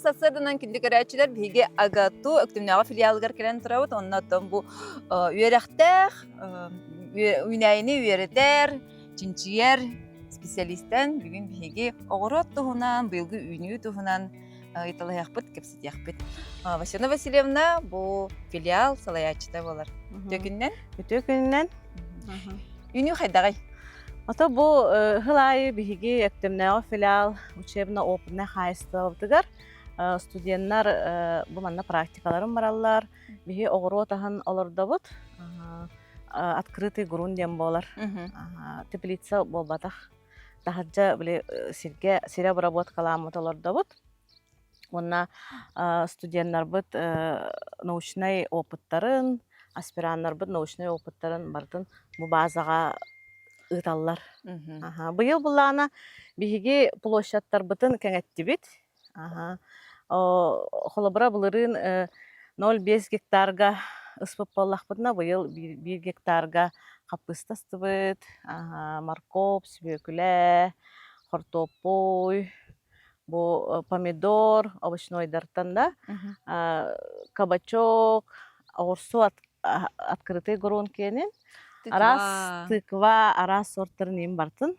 сарсыарданан күндү көрөөччүлэр биһиги АГАТУ Өктөмнөөҕү филиалыгар кэлэн турабыт. Онно оттон бу үөрэхтээх, үүнээйини үөрэтэр, чинчийэр специалистэн бүгүн биһиги оҕуруот туһунан, быйылгы үүнүү туһунан ыйыталаһыахпыт, кэпсэтиэхпит. Василина Васильевна бу филиал салайааччыта буолар. Үтүө күнүнэн. Үтүө күнүнэн. Үүнүү хайдаҕый? Ото бу сыл аайы биһиги Өктөмнөөҕү филиал учебно-опытнай хаһаайыстыбабытыгар студеннар бу манна практикаларын бараллар. Биһи оҕуруот аһын олордобут. Открытый грунт диэн буолар. Теплица буолбатах. Таһырдьа били сиргэ сирэ обработкаламмыт олордобут. Уонна студеннарбыт научнай опыттарын, аспираннарбыт научнай опыттарын барытын бу базаҕа ыыталлар. Быйыл былаана биһиги площадьтарбытын кэҥэттибит. Холобура, былырыын 0,5 гектарга ыспыт буоллахпытына, быйыл 1 гектарга хаппыыста ыстыбыт, морковь, сүбүөкүлэ, хортуоппуй, Бу помидор, овощнойдартан да, кабачок, оҕурсу открытый грунт киэнин, араас тыква, араас сортарын иин бартын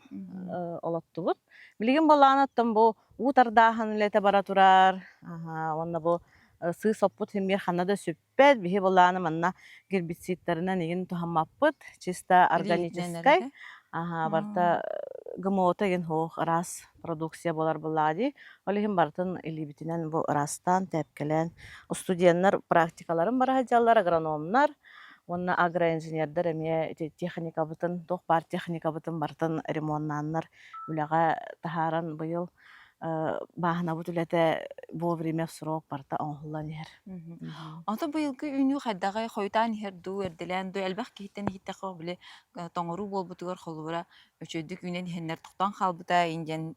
олоттубут. Билигин балаанаттан бу уу тардааһын үлэтэ бара турар, уонна бу сыыс оппут химиэ ханна да сүп Бэт биһи былааны манна гербицидтарынан игин туһаммаппыт, чисто органическай. Аха, барыта ГМО-то игин суох ыраас продукция буолар буоллаҕа дии. Ол иһин барытын илиибитинэн бу ыраастаан, тээпкэлээн, студеннар практикаларын бара сылдьаллар, агрономнар уонна агроинженердэр эмиэ ити техникабытын, туох баар техникабытын барытын ремоннааннар үлэҕэ таһааран быйыл бааһынабыт үлэтэ вовремя в срок барыта оҥоһуллан иһэр. Онтон быйылгы үүнүү хайдаҕый хойутаан иһэр дуу, эрдэлээн дуу, элбэх киһиттэн иһиттэххэ били тоҥоруу буолбутугар холобура үчүгэйдик үүнэн иһэннэр тохтоон хаалбыта ин диэн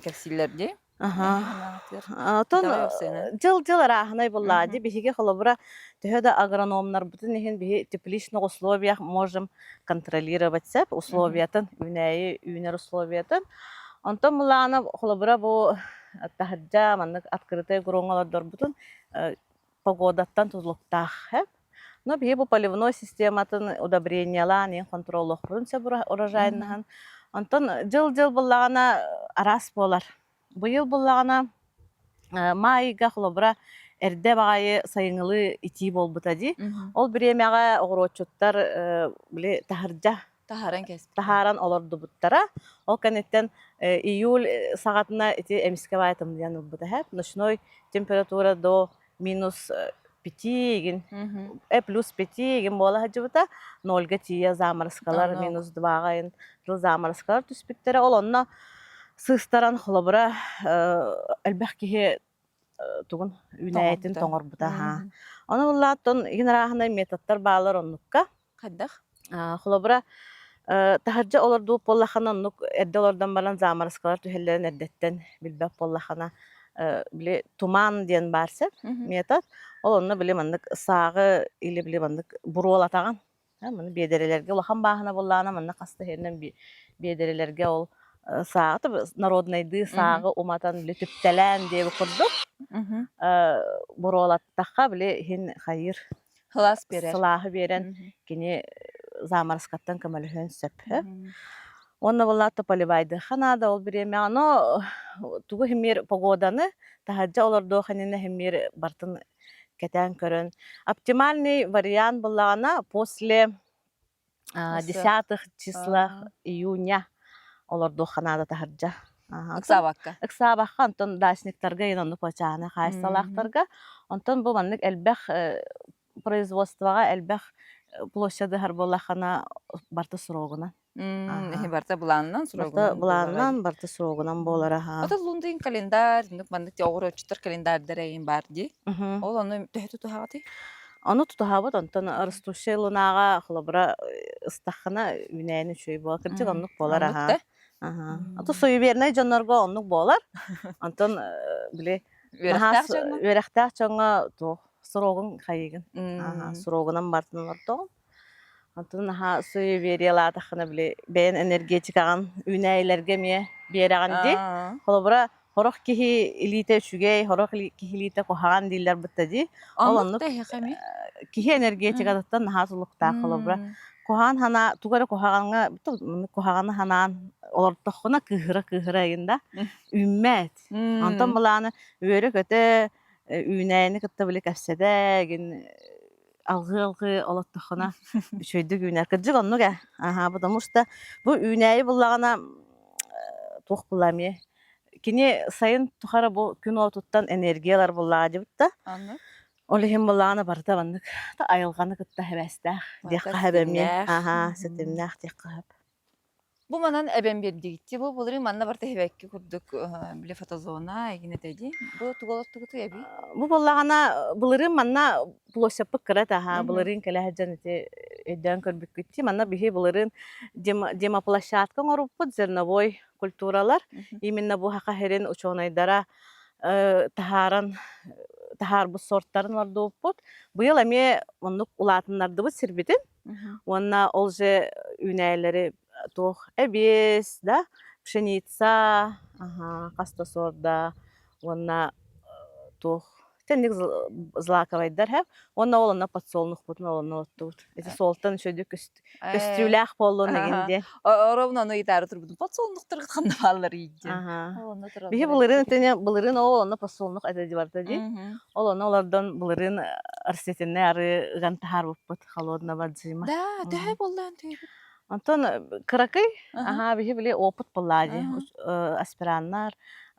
кэпсииллэр дии. Оттон дьыл-дьыл арааһынай буоллаҕа дии. Биһиги холобура төһө да агрономнарбытын иһин биһи тепличных условиях можем контролировать сөп условиятын, үүнээйи үүнэр условиятын. Онтон былаана холобура бу таһырдьа маннык открытый груҥҥа олордорбутун погодаттан тутулуктаах. Но биһи бу поливной систематын удобрениялаан иһин хонтуруоллуохпутун сөп урожайнаһан. Онтон дьыл-дьыл буллаҕына араас буолар. Быйыл буллаҕына маайга холобура эрдэ баҕайы сайыҥҥылыы итии буолбута дии. Ол бириэмэҕэ оҕуруотчуттар били таһырдьа Таһааран кэспит. таһааран олордубуттара. Ол кэнниттэн июль саҕатына ити эмискэ баай тымныйан ылбыта һэ. Ночной температура до минус пяти игин плюс пяти игин буола сылдьыбыта. Нольга тиийэ заморозкалар минус дваҕа ин заморозкалар түспүттэрэ. Ол онно сыыстаран холобура элбэх киһи тугун үүнээйитин тоҥорбута аһаа. Ону буллааттан игин арааһынай методтар баалар оннукка. Хайдах? Холобура, таһырдьа олордубут буоллаххына оннук эрдэ олордон баран заморозкалар түһэллэрин эрдэттэн билбэт буоллаххына били туман диэн баар сөп метод. Ол онно били маннык сааҕы или били маннык буруолатаҕын. Маны биэдэрэлэргэ улахан бааһына буоллаҕына манна хас да иһинэн биэдэрэлэргэ ол сааҕы народнайдыы сааҕы уматан били түптэлээн диэби курдук буруолаттахха били иһин хайыыр Сылаас биэрэр. Сылааһы биэрэн кини заморозкаттан көмөлөһүөн сөп. Уонна буоллаата поливайдыахха наада ол бириэмэҕэ. Но тугу иһимиир погоданы таһырдьа олордуох иннинэ иһимиир бартын кэтээн көрөн. Оптимальный вариант буоллаҕына после десятых числах июня олордуохха наада таһырдьа. Ыксаабакка. Ыксаабакка, онтон дачниктарга иһин оннук чааһынай хаһаайыстыбалаахтарга. Онтон бу маннык элбэх производствоҕа элбэх площадыһар буоллаххына барыта срогунан. Барыта былаанынан срогунан. Барыта былаанынан, барыта срогунан буолара. Ото лундин календарь, маннык оҕуруотчуттар календарьдара эйин баар дии. Ол ону төһө тутуһаҕытый? Ону тутуһабыт, онтон растущая лунаҕа холобура ыстаххына үүнээйин үчүгэй буолар. Кырдьык оннук буолар аха. Ото суевернай дьоннорго оннук буолар. Онтон били үөрэхтээх дьоҥҥо үөрэхтээх дьоҥҥо туох срогун хайыгын. Срогунан бартын олордоҕун. Онтон наһаа суевериялаатаххына били бэйэн энергетикаҕын үүнээйилэргэ эмиэ биэрэҕин дии. Холобура. Хорох киһи илиитэ үчүгэй, хорох киһи илиитэ куһаҕан дииллэр бытта дии. Ол Оннук оннук да эһиэхэ эмиэ. Киһи энергетикатыттан наһаа тулуктаах холобура. Куһаҕан санаа тугу эрэ куһаҕаҥҥа куһаҕаны санаан олордоххуна кыыһыра-кыыһыра ыйын да үүммэт. Онтон былааны үөрэ-көтө үүнээйини кытта били кэпсэтэ игин алҕыы-алҕыы олоттоххуна үчүгэйдик үүнэр. Кырдьык оннук ээ. Аһаа, потому что бу үүнээйи буллаҕына туох булла эмиэ кини сайын тухары бу күн уотуттан энергия ылар буллаҕа дьибит да. Оннук. Ол иһин буллаҕына барыта маннык айылҕаны кытта хэбээстээх Барыта диэххэ сөп эмиэ. ситимнээх. Аһаа, ситимнээх диэххэ сөп. Бу манан эбэн биэрдигитти бу былырыын манна барыта иһибэкки курдук били фотозона эгин этэ дии. Бу тугу олортугутуй эбии? Бу буоллаҕына былырыын манна площадьпыт кыра таһа былырыын кэлэ сылдьан ити өйдөөн көрбүккүт дии. Манна биһи былырыын демоплощадка оҥорбуппут зерновой культуралар. Именно бу Саха сирин учуонайдара таһааран таһаарбыт сорттарын олордубуппут. Быйыл эмиэ оннук улаатыннардыбыт сирбитин. Уонна ол же үүнээйилэри туох эбиэс да, пшеница, аха, хас да суорда уонна туох тэнник злаковайдар һэ уонна ол онно подсолнухпутун ол онно оттубут. Ити суолтан үчүгэйдик көстүүлээх буоллун игин диэн. Ровно ону ыйытаары турбутум. Подсолнухтаргыт ханна бааллар диэн. Биһи былырыын итини былырыын ол онно подсолнух этэ барда дии. Ол онно олордон былырыын арсетиннэй ары ыган таһаарбыппыт холодного отжима. Да, төһө буоллаан төһөбүт? Онтон кыракый, аха биһи били опыт буоллаа дии. Аспираннар,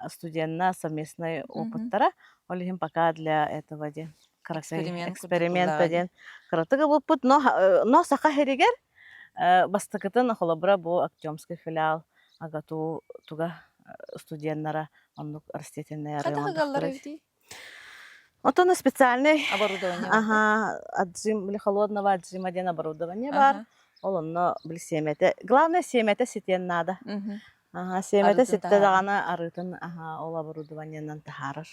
студеннар совместный опыттара. Ол иһин пока для этого диэн кыракый эксперимент диэн кыратык ылбыппыт. Но, но саха сиригэр бастакытын холобура бу Артемский филиал АГАТУ туга студеннара оннук растительные Хайдах ыгаллар эбитий? Отон специальный оборудование ага, отжим, били холодного отжима диэн оборудование бар. Ол онно били сиэмэтэ, главное сиэмэтэ ситиэн наада. Ага, сиэмэтэ ситтэ даҕаны арыытын ага, ол оборудованиенан таһаарар.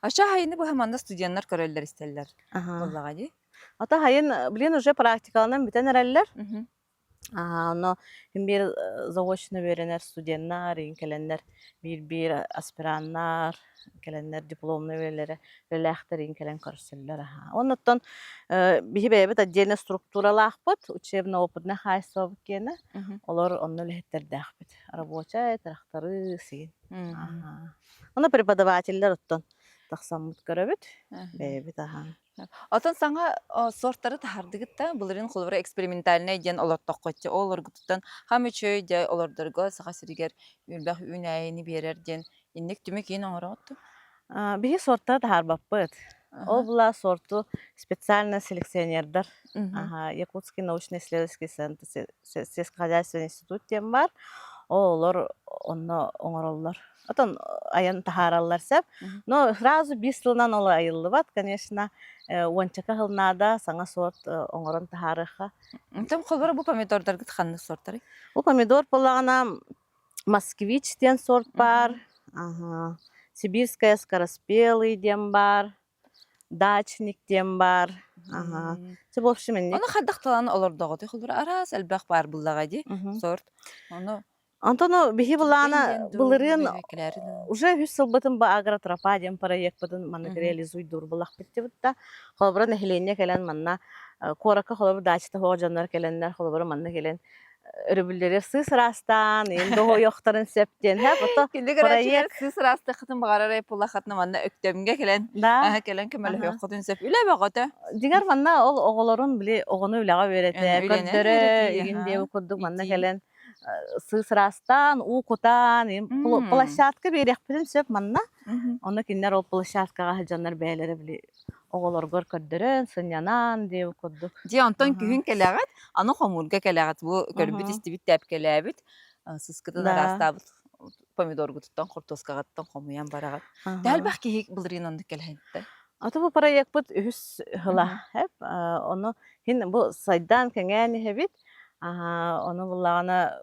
Ача хайыны быһа манна студеннар көрөллөр истэллэр буоллаҕа дии. Ото хайын, блин, уже практикаланан бүтэн эрэллэр. Онно мин биир заочно үөрэнэр студеннар игин кэлэннэр биир-биир аспираннар кэлэннэр дипломнай үлэлэрэ үлэлээхтэр игин кэлэн көрсөллөр аһаа. Оннуттан биһи бэйэбит отдельно структуралаахпыт, учебно-опытнай хаһаайыстыбабыт киэнэ, олор онно үлэһиттэрдээхпит. Рабочай, тырахтарыы сигин. Онно преподавателлэр оттон тахсаммыт көрөбүт, бэйэбит аһаа. Оттон саҥа сортары таһардыгыт да, былырыын холобура экспериментальнай диэн олортоххоччу, ол олоргутуттан хам үчүгэй дьэ олордорго Саха сиригэр элбэх үүнээйини биэрэр диэн инник түмүк иин оҥороҕут дуо? Биһи сортары таһаарбаппыт. Ол була сорту специально селекционердар Якутский научно-исследовательский центр сельскохозяйственный институт диэн баар. Ол олор онно оҥороллор. Отон айан таһаараллар сөп. Но сразу биир сылынан ол айыллыбат, конечно, уончака сыл наада саҥа сорт оҥорон таһаарыахха. Онтон холобура бу помидордаргыт ханнык сортарый? Бу помидор буоллаҕына Москвич диэн сорт баар, ага, Сибирская скороспелый диэн баар, Дачник диэн баар. Аха. Чэ, в общем, инник. Ону хайдах талан олордоҕутуй? Холобура араас элбэх баар буллаҕа дии сорт. Ону Онтон биһи былаана былырыын уже үс сылбытын бу агротропа диэн проекпытын маннык реализуйдуур булахпыт дибит да. Холобура нэһилиэнньэ кэлэн манна куоракка холобур дачата суох дьоннор кэлэннэр холобура манна кэлэн өрөбүллэригэр сыыс ыраастаан, иин доһуйуохтарын сөп диэн һэ ото Кинди көрөөччүлэр сыыс ыраастыаххытын баҕарар пулахатына манна Өктөмҥө кэлэн Да. кэлэн көмөлөһүөххүтүн сөп. Үлэ бөҕөтө. Дьиҥэр манна ол оҕолорун били оҕону үлэҕэ үөрэтэ, көрдөрө, игин диэбит курдук манна кэлэн сыыс ыраастаан, уу кутаан, площадка биэриэхпитин сөп манна. Онно кинилэр ол площадкаҕа сылдьаннар бэйэлэрэ били оҕолоргор көрдөрөн, сынньанан диэбит курдук. Дьэ, онтон күһүн кэлэҕит, аны хомуурга кэлэҕит. Бу көрбүт-истибит тээпкэлээбит, сыскытын араастаабыт помидоргутуттан, хортуоскаҕыттан хомуйан бараҕыт. Элбэх киһи былырыын оннук кэлэһинтэ. Аты бу проекпыт үһүс ыла. Ону хин бу сайдаан кэҥээн иһэбит. Ону буллаҕына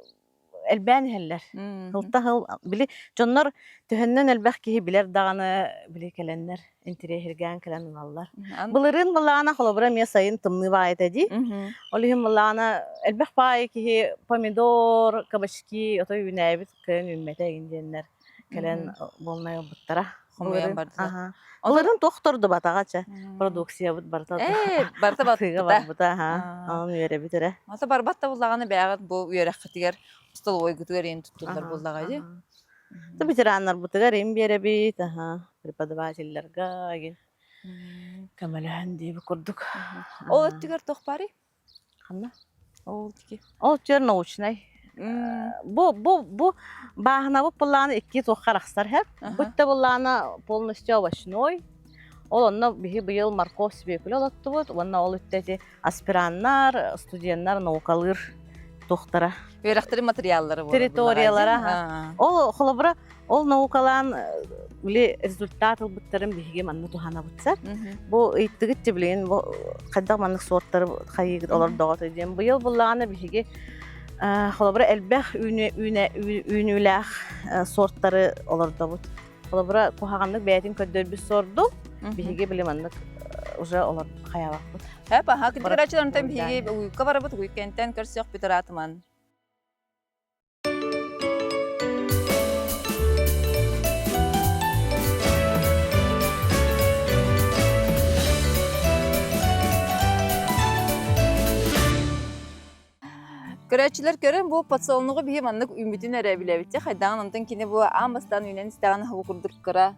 элбээн иһэллэр. Сылта сыл били дьоннор төһөннөн элбэх киһи билэр даҕаны били кэлэннэр интириэһиргээн кэлэн ылаллар. Былырыын былаана холобура эмиэ сайын тымныы баайы этэ дии. Ол иһин былаана элбэх баайы киһи помидор, кабачки отой үүнээбит кыайан үүммэтэ игин диэннэр. Кэлэн буолнай ылбыттара. Хомуйан бардылар. Олорун тохтордубатаҕа чэ. Продукциябыт барыта Ээ, барыта атыыга барбыта. барбыта, аха. Онон үөрэбит эрэ. Ата барбат да буллаҕына бэйэҕит бу үөрэххитигэр столовойгутугар иэн туттуллар буоллаҕа дии. Ата ветераннарбытыгар им биэрэбит, аха, преподавателлэргэ игин көмөлөһөн диэбит курдук. Ол өттүгэр туох баарый? Ханна? Ол тики. Ол өттүгэр научнай. Бу бааһынабыт былаана икки туохха арахсар һэп. Бу өттө былаана полностью овощной. Ол онно биһи быйыл морковь свекле олоттубут уонна ол өттө ити аспираннар, студеннар наукалыыр туохтара. Үөрэхтэрин материаллара буолар. Территориялара. Ол холобура Ол наукалаан били результат ылбыттарын биһиги манна туһанабытсар. Бу ыйыттыгыт билигин бу хайдах маннык суортары хайыыгыт олордоҕото диэн. Быйыл буллаҕына биһиги холобура элбэх үүнүүлээх сорттары олордобут. Холобура куһаҕаннык бэйэтин көрдөрбүт сорду биһиги били маннык уже олор хайаабаппыт. Хэп аха кытыгырачыларынтан биһиги уйукка барабыт уйуккентен көрсөх бүтүратыман. Көрөөччүлэр көрөн бу подсолнуҕу биһи маннык үүммүтүн эрэ билэбит хайдаҕын онтон кини бу аан бастаан үүнэн истэҕин бу курдук кыра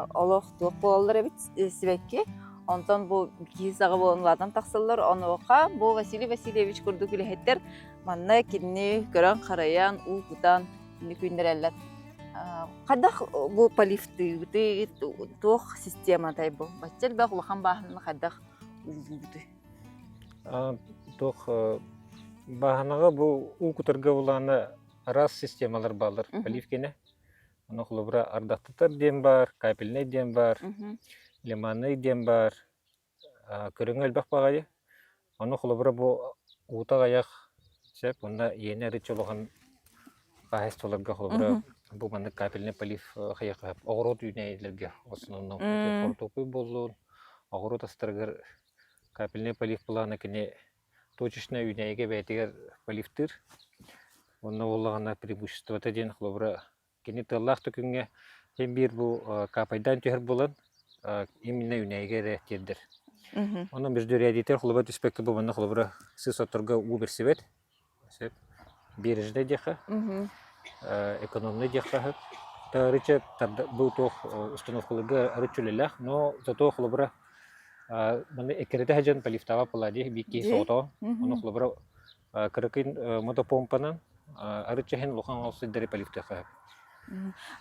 олох туох буолаллар эбит сибэкки онтон бу киһи саҕа буолан улаатан тахсаллар онуоха бу Василий Васильевич курдук үлэһиттэр Манна кинини көрөн-харайан, уу кутан кинини күннэрэллэр. Хайдах бу поливтыыбытый, туох систематай бу? Бачча элбэх улахан бааһынаны хайдах уулуубутуй? Туох бааһынаҕа бу уу кутарга булаана араас системалар бааллар полив кэнэ. Ону холобура ардахтатар диэн баар, капельнай диэн баар, лимонный диэн баар, Көрүҥэ элбэх баҕайы. Ону холобура бу уута аҕыйах сөп уонна иэнэ арыычча улахан хаһаайыстыбаларга холобура бу маннык капельный полив хайыахха сөп. Оҕуруот үүнээйилэргэ основном хортуоппуй буоллун, оҕуруот астарыгар капельный полив былаана кини точечнай үүнээйигэ бэйэтигэр поливтыыр. Онно буоллаҕына преимуществота диэн холобура Кини тыаллаах да күҥҥэ син биир бу каапайдаан түһэр буолан, именно үүнээйигэ эрэ тиэрдэр. Онон междурядитер холобура түспэккэ бу манна холобура сыыс отторго уу бэрсибэт. Сөп. Бережный диэххэ, экономный диэххэ сөп. Арыча бу туох установкаларга арыччы үлэлээх, но зато холобура манна эккирэтэ сылдьан поливтаабат буолаа дии биир киһи соҕотоҕун. Ону холобура Кыракый мотопомпанан арычча иһин улахан оҕус сирдэри поликтыахха сөп.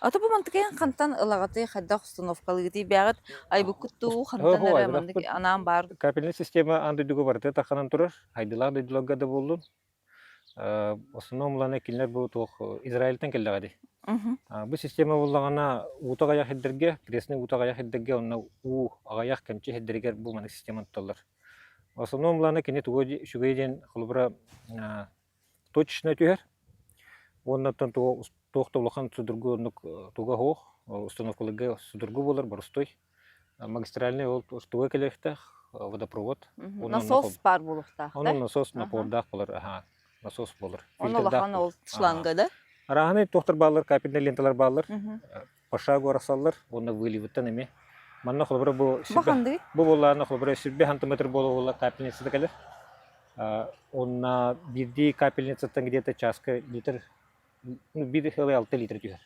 Ото бу мантыкайын хантан ылаҕытый, хайдах установкалыгытый бэҕит айбыккыт дуу, хантан эрэ маннык анаан баар Капельная система аан дойдуга барыта тахханан турар, хайдылаах дойдуларга да буоллун. В основном улаана кинилэр бу туох Израильтан кэллэҕэ дии. Бу система буоллаҕына уута аҕыйах сирдэргэ, пресный уута аҕыйах сирдэргэ онно уу аҕыйах кэмчи сирдэригэр бу маннык система тутталлар. В основном былаана кини тугу үчүгэй диэн холобура точечно түһэр уонна оттон туох да улахан судургу оннук туга суох установкаларга судургу буолар боростуой магистральный ол туга кэлиэхтээх водопровод насос баар буолуохтаах онон насос напордаах буолар аха насос буолар Онно улахан ол шланга да арааһынай туохтар бааллар капельнай ленталар бааллар по шагу арахсаллар уонна выливыттан эмиэ. Манна холобура бу Бахандыы. бу буоллаҕына холобура сүрбэ сантиметр буола-буола капельницата кэлэр. Уонна биирдии капельницаттан где-то чааска литр, ну, биир сылы 6 литр түһэр.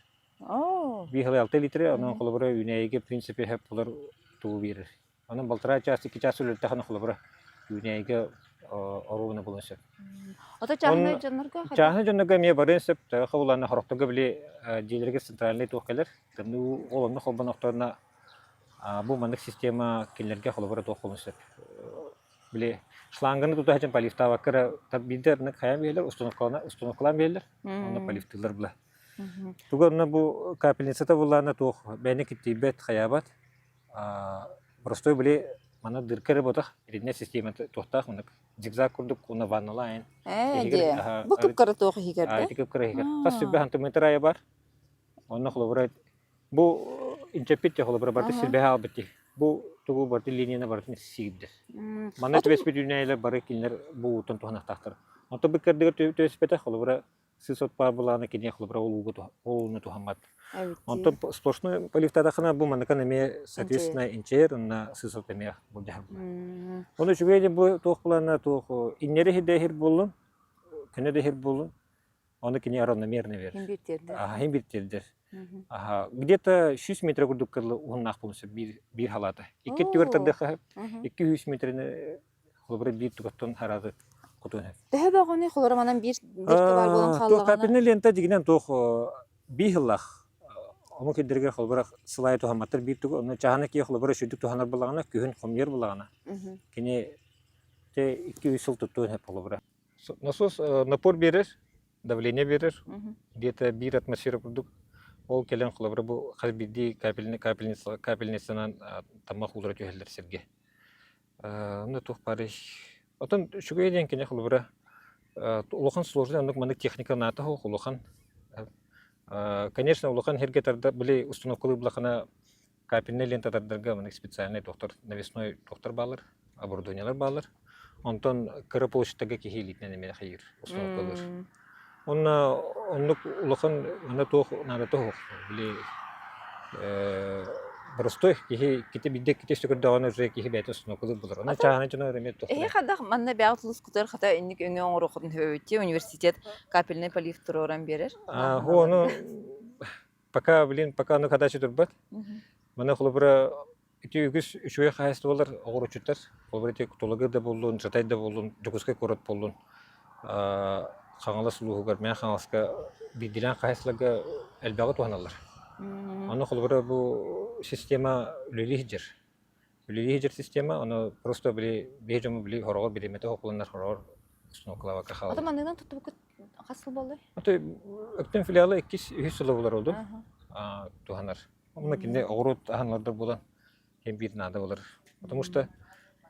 Биир сылы 6 литр, онон холобура үүнээйигэ в принципе сөп булар тугу биэрэр. Онон балтараа чаас, 2 чаас үлэлтэххинэ холобура үүнээйигэ оруобуна булуон сөп. Ото чааһынай дьоннорго Чааһынай дьоннорго эмиэ барыан сөп. Хабылаана хорохторго били дьиэлэргэ центральный туох кэлэр. Тымныы ол онно холбонохторуна бу маннык система кинилэргэ холобура туох буолуон сөп. Били шланганы тута сылдьан поливтаабакка эрэ биирдэ хайаан биэрэллэр, установкалаан биэрэллэр, онно поливтыыллар була. Туга онно бу капельницата буллаана туох бэйэни киттийбэт, хайаабат. Простой били мана дырка эрэ ботах итиннэ система туохтаах мынык зигзаг курдук уонна ванналаайын Ээ бу кыпкара туох иһигэр да ити кыпкара иһигэр хас сүрбэ сантиметр айа бар онно холобура бу инчэппит те холобура барыта силбэһэ аалбыт ти бу тугу барыта линияны барытын сиирдэр манна түбэспит үүнээйилэр бары кинилэр бу уутун туһанахтаахтар онтон бу кырдыгар түбэспэтэх холобура сыс от баар былаана кини холобура ол ууну туһаммат. Онтон сплошной поливтаатаххына бу манныкан эмиэ соответственно инчээр уонна сысот эмиэ былдьаһар буолар. Ону үчүгэй диэн бу туох булана туох иннэри иһирдээһир буоллун, көнө да иһир буоллун, ону кини равномерно берер. Хин биир тиэрдэр. Аха, хин биир тиэрдэр. Аха, где-то 100 метр курдук кылы уһуннаах буолуон сөп биир биир халаата. Икки өттүгэр тардыахха сөп. 200 метрини холобура биир тугаттан харааты хотуон сөп. Төһө бөҕөнүй холоро манан биир биир товар буолан Туох хааллаҕына? капельнай лента дигинэн туох биир сыллаах омук ирдэригэр холобура сылайа туһамматтар биир тугу онно чааһына киһи холобура сүрдүк туһанар буллаҕына күһүн хомуйар буллаҕына кини те 2-3 сыл туттуон сөп холобура. Насос напор биэрэр, давление биэрэр, где-то биир атмосфера курдук. Ол кэлэн холобура бу хас биирдии капельница капельницанан таммах уулара түһэллэр сиргэ. Онно туох баарый? Отон үчүгэй диэн кини холобура улахан сложный оннук маннык техника наата суох улахан. Конечно, улахан сиргэ тарда били установкалыы булахана капельнай лента тардарга маннык специальный доктор навесной доктор баалар, оборудованиелар баалар. Онтон кыра площадьтарга киһи илиитинэн эмиэ хайыыр, установкалыыр. Уонна оннук улахан манна туох наадата суох. Били боростуой киһи иккитэ биирдэ иккитэ өссө көрдөҕүнэ уже киһи бэйэтэ установкалыыр булар. Онон чааһынай дьоно эмиэ туох Эһи хадах манна бэҕэ тулускутар хата инник өҥө оҥоруоххутун сөбүтти университет капельный полив туруоран биэрэр. А, ону пока, блин, пока ону хадачы турбат. Мана холобура Ити үгүс үчүгэй хаһаайыстыбалар оҕуруччуттар, холобур ити Тулагы да буоллун, Жатай да буоллун, Дьокуускай куорат буоллун, Хаҥалас улууһугар, Мэҥэ Хаҥаласка биирдиилээн хаһаайыстыбаларга элбэҕи туһаналлар. Онно холобура бу система үлэлии сылдьар. Үлэлии сылдьар система, ону просто били биһи дьоммут били хороҕор бириэмэтэ суох хороҕор установкалаабакка Ото хаалаллар. манныгынан туттубуккут хас сыл буоллай? Ото Өктөм филиала иккис, үһүс сыла буолар олду туһанар. Онно кини оҕуруот аһын олордор буолан ким биир наада болар. Потому что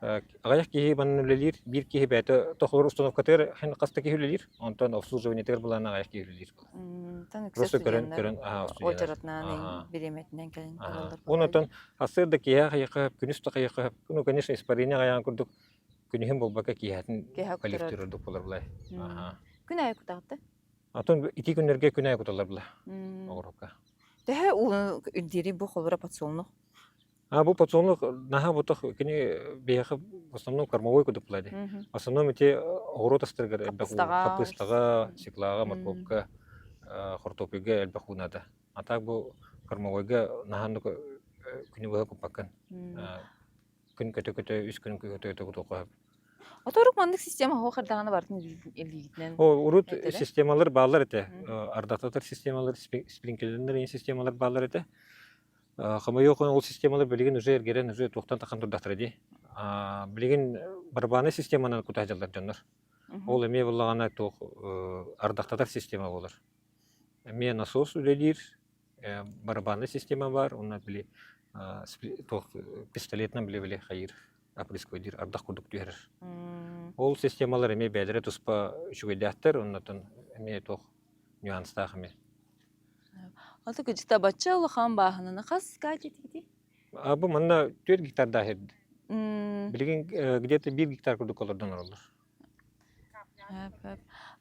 аҕыйах киһи манна үлэлиир, биир киһи бэйэтэ тохолор установкатыгар хас да киһи үлэлиир, онтон обслуживаниетыгар былаан аҕыйах киһи үлэлиир. Просто көрөн көрөн Очереднаан бириэмэтинэн кэлин көрөллөр. Онтон сарсыарда киэһэ хайыха күнүс да хайыха ну конечно испарение аҕайаан курдук күнүһүн буолбакка киэһэтин коллектив ордук болар булай. Күн аайы кутаҕыт да? Атын ити күннэргэ күн аайы куталлар була оҕурукка. Төһө ууну үрдиирий бу холура подсолнух? А бу подсолнух наһаа ботох кини биһиэхэ в основном кормовой курдук буолар дии. В основном ити оҕуруот астарыгар элбэх уу хаппыыстаҕа, стеклаҕа, моркуопка, хортуоппуйга элбэх уу наада. А так бу кормовойга наһаа оннук күнү быһа куппаккын. Күн көтө-көтө үс күн көтө-көтө кутуохха сөп. Оторук маннык система суох эрдэҕинэ барытын илиигитинэн О, урут этэрэ. системалар бааллар этэ. Ардататар системалар, спринклердэр системалар бааллар этэ. Хомойуох ол системалар билигин уже эргэрэн уже туохтан тахан турдахтара дии. Билигин барабанный системанан кута сылдьаллар дьоннор. Ол эмиэ буоллаҕына туох ардахтатар система буолар. Эмиэ насос үлэлиир, барабанный система баар, уонна били туох пистолетынан били-били хайыыр опрыскивайдыыр ардах курдук түһэрэр. Ол системалар эмиэ бэйэлэрэ туспа үчүгэйдээхтэр, оннотон эмиэ туох нюанстаах эмиэ. Аты кыдьыта бачча улахан бааһынаны хас каача тигити? А бу манна 4 гектардаах эрди. Билигин где-то 1 гектар курдук олордон олороллор.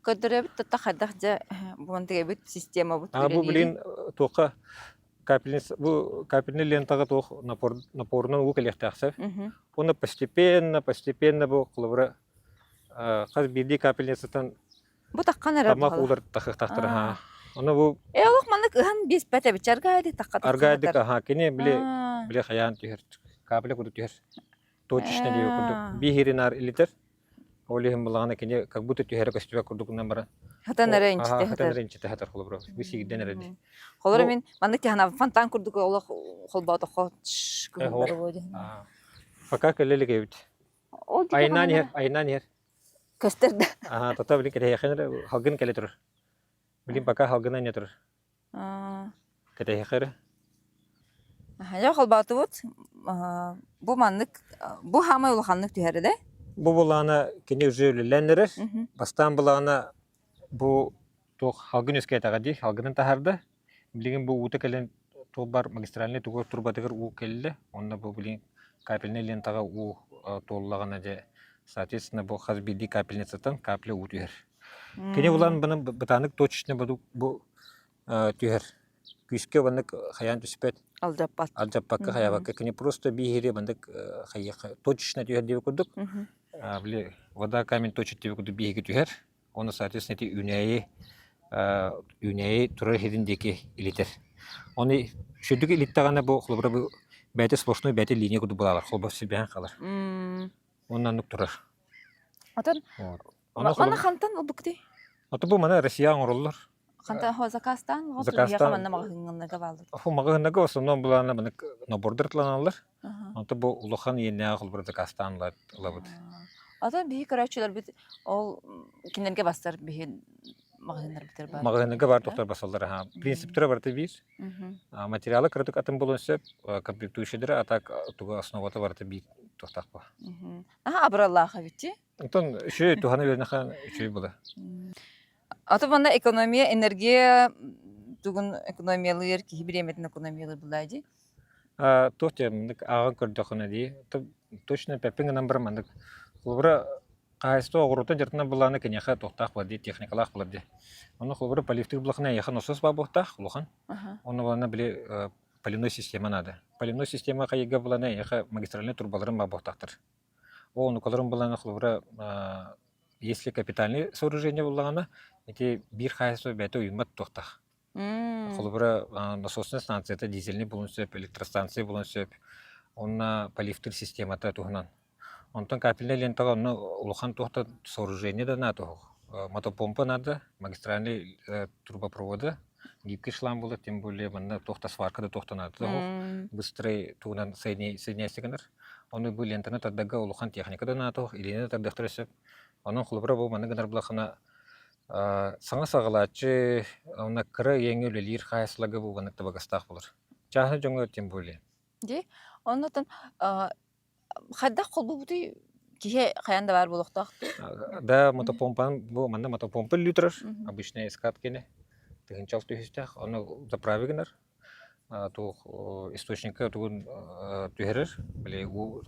Көрдөрөбүт тутта хайдах дьэ бу системабыт А бу билин туохха капельниц бу капельный лентаҕа туох напор напорунан уу кэлиэхтээх сөп. Уонна постепенно постепенно бу холобура хас биирдии капельницаттан Бу таххан эрэр тамах уулар тахыахтаахтар аха. Ону бу Э олох маннык ыһан биэспэт эбит аргаайдык тахха аргаайдык аха кини били били хайаан түһэр капля курдук түһэр точечно диэбит курдук биһиринаар илитэр Ол иһин булаҕына кини как будто түһэрэ көстүбэт курдугунан баран Хатан эрэ инчитэ хатан эрэ инчитэ хатар холобура бу сиирдэн эрэ дии. Холобура мин маннык тиһана фонтан курдук олох холботоххо Пока кэлэ илик эбит. Айнаан иһэр, айнаан иһэр. Көстөр да. Аа, тата билин кэтэһиэххин эрэ халгын кэлэ турар. Билин пока халгына не турар. Кэтэһиэххэ эрэ. Дьэ холбоотубут. Бу маннык бу хаамай улаханнык түһэр да? Бу былаана кини уже үлэлээн эрэр. Бастаан былаана бу туох халгын үөскээтэҕэ дии, халгынын таһаарда. Билигин бу уута кэлэн туох бар магистральнай тугу турбатыгар уу кэллэ. Онно бу билигин капельнай лентаҕа уу туоллаҕына дьэ соответственно бу хас биирдии капельницаттан капля уу түһэр. Кини булан быны бытаанык точечно бу түһэр. Күүскэ маннык хайаан түспэт. Алдьаппат. Алдьаппакка хайаабакка кини просто бииһири маннык хайыха точечно түһэр диэбит курдук. Били вода камень точит диэбит курдук бииһиги түһэр. Оны соответственно ити үүнээйи үүнээйи турар иһитин диэки илитэр. Оны сүрдүк илиттэҕинэ бу холобура бу бэйэтэ сплошной бэйэтэ линия курдук буолалар холбос силбэһэн хаалар. Онон оннук турар. Отон Мана хантан ылбыкты? Ото бу мана Россия оҥороллор. Хантан хо заказтан, заказтан манна маҕаһыыҥҥа бааллар. Хо маҕаһыыннарга в основном булаана манык набордар тыланаллар. Онто бу улахан иэннээх холбура заказтаан ылабыт. Атын биһи көрөөччүлэрбит ол кинилэргэ бастар биһи маҕаһыыннарбытыгар баар. Маҕаһыыннарга баар тохтор басаллар аха. Принциптэрэ барыта биир. Материалы кыратык атын буолуон сөп, комплектующийдары а так туга основата барыта биир туохтаах ба. Аха абыраллаах эбит дии. Онтон үчүгэй туһана үөрэнэхэ үчүгэй була. Аты манна экономия, энергия тугун экономиялыыр, киһи бириэмэтин экономиялыыр булаа дии. Туох диэн маннык ааҕан көрдөххүнэ дии, точно эппэппин гынан баран маннык холобура хаһаайыстыба оҕуруотун дьарыктанар буоллаҕына киниэхэ туохтаах буолар дии, техникалаах буолар дии. Онно холобура поливтыыр буоллаххына эйиэхэ насос баар буолуохтаах улахан. Онно буоллаҕына били поливной система наада. Поливной система хайыга буоллаҕына эйиэхэ магистральнай турбаларын баар буолуохтаахтар. Ол онукаларын булан холобура если капитальный сооружение буллаҕына ити биир хаһаайыстыба бэйэтэ уйуммат туохтаах. Холобура насосная станцията дизельный булун сөп, электростанция булун сөп. Онно поливтыр системата туһунан. Онтон капельная лентаҕа онно улахан туох да сооружение да наада суох. Мотопомпа надо, магистральный трубопровода, гибкий шланг буолар, тем более манна туох да сварка да туох да наада суох. Быстрый тугунан соединяйся гынар. Ону бу лентаны тардарга улахан техника да наада суох, илиини да тардыахтара сөп. Онон холобура бу маннык гынар булахына саҥа саҕалааччы уонна кыра иэҥҥэ үлэлиир хаһаайыстыбаларга бу маннык табыгастаах буолар. Чааһынай дьоҥҥо тем более. Дии. Оннотон хайдах холбуубутуй киһи хайаан да баар буолуохтаах дуу? Да, мотопомпан бу манна мотопомпа үллүү турар. Обычная эскат кини. Тыһыынча түһүстээх. Ону заправи гынар. Туох источникка тугун түһэрэр, били уу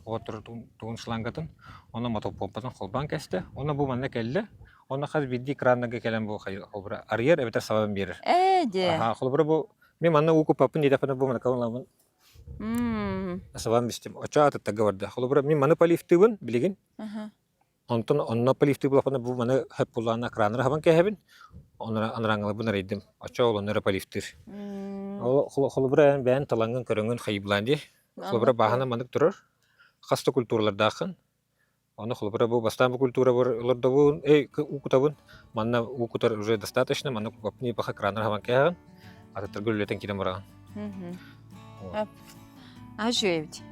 тугун шлангатын, онно мотопомпатын холбоон кэстэ. Онно бу манна кэллэ. Онно хас биирдии краннарга кэлэн бу холобура арыйар эбэтэр сабан биэрэр. Ээ дьэ. Аха, холобура бу мен манна уу куппаппын диэтэхпинэ бу манна калаламын сабан бистим. Оччо атыттарга барда. Холобура мин маны поливтыыбын билигин. Онтон онно поливтыы булахпына бу маны хөп буллаҕына краннары хабан кээһэбин, онно анараҥҥаларбын арыйдым. Оччо ол онно эрэ поливтыыр. Ол холобура эн бэйэн талаҥҥын көрөҥҥүн хайыблаан дии. Холобура бааһына маннык турар. Хас да культуралардааххын. Ону холобура бу бастаан бу культурабар олордобун, эй уу кутабын. Манна уу кутар уже достаточно, манна купаппын ипаха краннары хабан кээһэҕин. Атыттарга үлэлэтэн киирэн бараҕын. Үчүгэй эбит.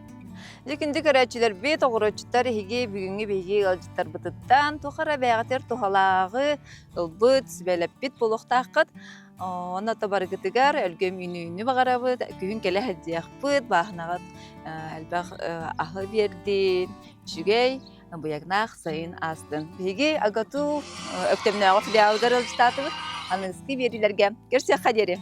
Дьэ күндү көрөөччүлэрбит, оҕуруотчуттар эһиги бүгүҥҥү биһиги ыалдьыттарбытыттан туох эрэ бэйэҕитигэр туһалааҕы ылбыт, сүбэлэппит буолуохтааххыт. Онно барыгытыгар өлгөм үүнүүнү баҕарабыт, күһүн кэлэ сылдьыахпыт, бааһынаҕыт элбэх аһы биэрдин, үчүгэй, быйагнаах сайын аастын. Биһиги АГАТУ Өктөмнөөҕү филиалыгар ыалдьытаатыбыт. Аныгыскы биэриилэргэ көрсүөххэ диэри.